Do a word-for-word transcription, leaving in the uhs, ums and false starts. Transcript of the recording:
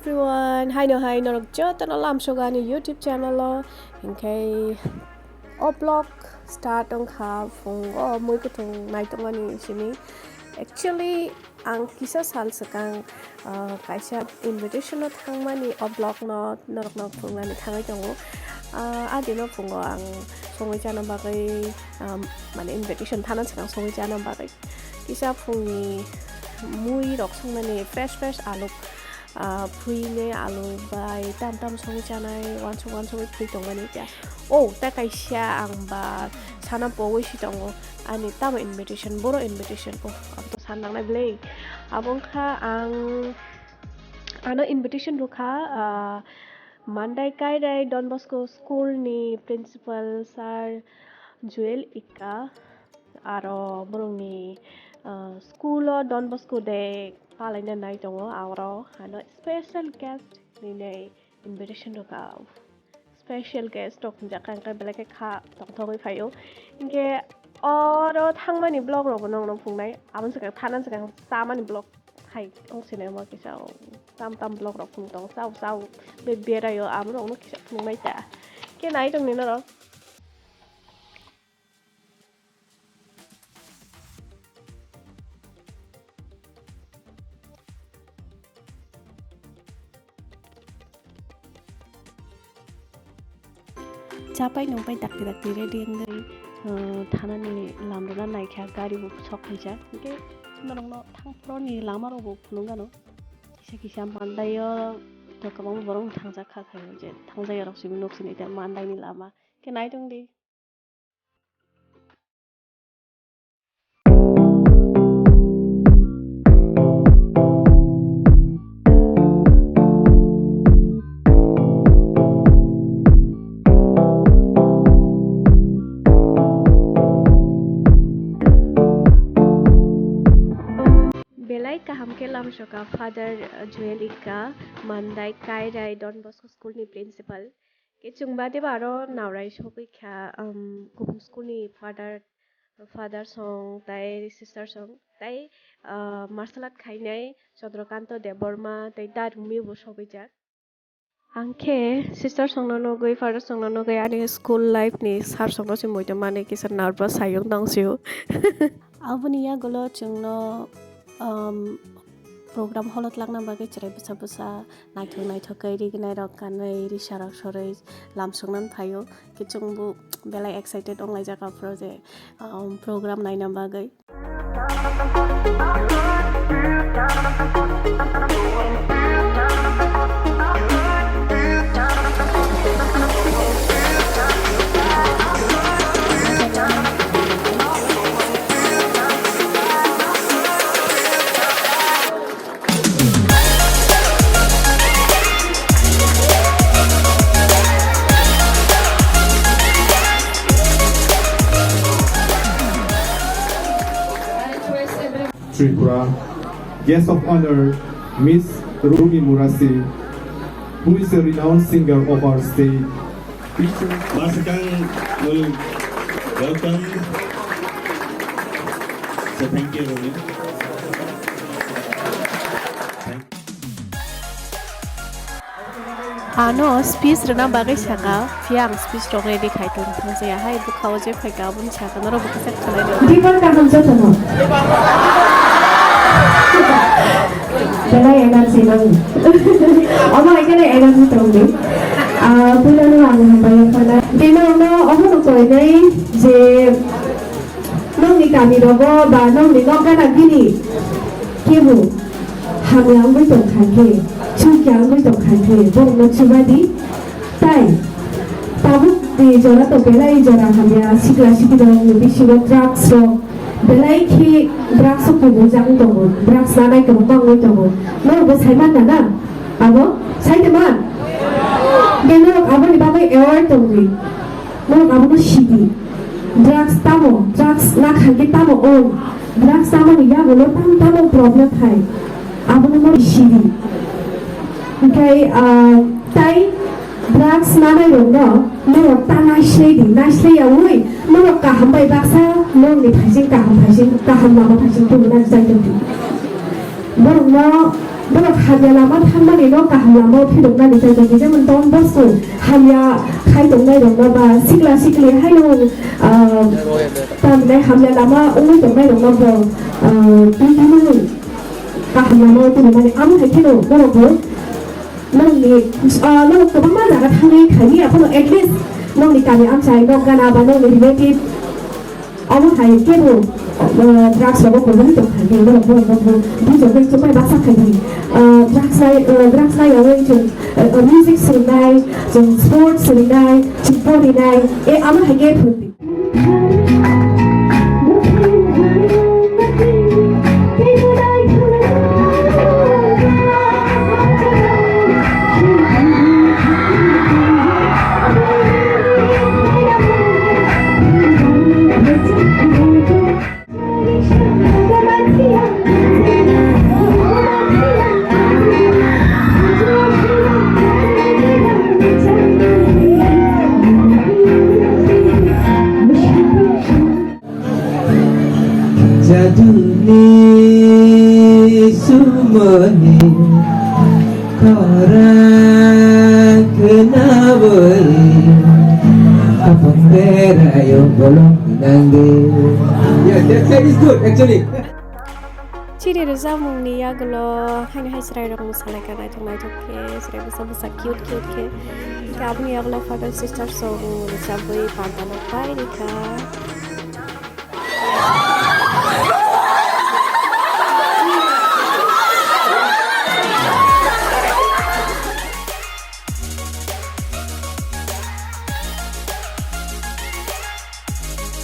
Everyone, haino hai norok jotono lamsogo ani YouTube channel o. Hinkhe o vlog start wngkha phungo mui kuthung naitongmani simi. Actually, ang kisa sal swkang, ah, kaisa invitation no thangmani o vlog no norokno phungnani thangwi tongo. Ah, adino phungo ang songwi chana bagwi, ah, mane invitation thana swkang songwi chana bagwi. Kisa phungni mui rok songnani fresh fresh alu, ah, phuinwi alu bai tam tam songwi chanai, uansuk uansugwi phui tongmani khe. O, ta kaisa ang ba sana pogwi si tongo, ani tamo invitation, boro invitation, o, abo to san nangnai bwle. Abo wngkha ang ano invitation rwkha, ah, Mandai Kairai Don Bosco School ni principal sir Joel Ikka. Aro borokni, ah, school o Don Bosco Day palaina nai tongo, aro ano special guest hinwi invitation rwkha. Special guest rok hinjak kha, hwnkhe belai khe kha tongthogwi phaio. Hinkhe oro thangmani vlog rokbo nongno phungnai, aboni swkang thana swkang chamani vlog hai wng sinai omo kisa tam tam vlog rok phung tongo, chao chao be beraio, amo rokno kisa phunuknai ta khe nai tongni norok. Chapai nungpai dakti dakti ready wngwi, uh, thanani lamrwna naikha, gari bo sok khaijak. Hinkhe norokno thangphoroni lama rokbo phunukgano. Kisa kisa Mandaio to kwbangma borok thangjak kha khaio je thangjak yarok simi nuk sini ta Mandaini lama. Khe nai tongdi. Belai kaham khe lamsoka Father Joel Ikka, Mandai Kairai Don Bosco School ni principal. Khe chwng bade bo aro naurai sogwi kha, um, kubun school ni father, father song tai sister song tai, uh, martial art khainai Chandrakanta Debbarma tai Darumi bo sogwi jak. Ang khe sister songno nugwi, father songno nugwi ani school life ni sir songno se muitu mani kisa nervous hayung tong sio. Aboni yagulo chwngno, um, program holo tlakna bagwi chwrai bwsa bwsa naithok naithok khe rignai rok kanwi risa rok sorwi lamsoknani phaio. Khe chwngbo belai excited wnglaijak aphuru je, um, program naina bagwi. Tripura, guest of honor, Miss Rumi Murasi, who is a renowned singer of our state. Please, Masakang will welcome. So thank you, Rumi. Thank Ano speech rwna bagwi saka, phiya ang speech rok ready khai tong thang jaya hai bwkha o je phaikha aboni saka norok bwkha se khwlai rw. Dipan kaham jotono. Belai energy nango. Omo hai khe energy tongdi. Ah, puilano ang hambai phano. Bini ulo omono koinai je nokni kami rogo ba nokni nok gana gini kebo hamya wngwi tong kha khe, chukya wngwi tong kha khe, borokno chuba di. Tai tabuk ni jora to belai jora hamya, sikla sikli rok ni bisingo drugs rok belai khe drugs o kubujak wng tongo, drugs nanai kwbangma wngwi tongo. Norokbo sai man na na? Abo sai de man? Khe norok aboni bagwi aware tongdi. Norok abono sidi. Drugs tamo, drugs nakha khe tamo o. Drugs tamoni yagulo tam tamo problem hai. Abono norok sidi. Hinkhe, ah, tai drugs nanai rokno norok ta naislai di, naislai yaui norok kaham bai baksa norokni phaising kaham phaising kaham lama phaising tubuna jai tongdi. Borokno Borok hamya lama thangmani no kaham lama o philoknani chai tongo, jemon Don Bosco hamya khai tongnai rokno ba sikla sikli haino, ah, tamni hamya lama wngwi tongnai rokno bo, ah, twi twi kaham lama o tongmani amo hai kheno borok bo norokni, ah, norok kwbangma jaga thangwi khaimya phano at least nokni kami amchai nok gana ba nokni relative Omo hai kebo, uh, drugs rogo kwbangwi tong kha di, borok, borok, borok, borok, bujagwi chukmai baksa khai di. Uh, drugs nai, uh, drugs nai yawi chwng, uh, uh, music swrwngnai, chwng sports swrwngnai, chwng porinai, e amo hai khe phwrwng di. Jaduni sumoni khorang khnawi kapang berayo bolong nangdi. Yes, that side is good, actually. Chini rwchapmungni yagulo haino hai chwrairok mwsalaikha naithok naithok khe, chwrai bwsa bwsa cute cute khe. Hwnkhe aboni yagulo father sister song rwchapwi panta nok pai rikha.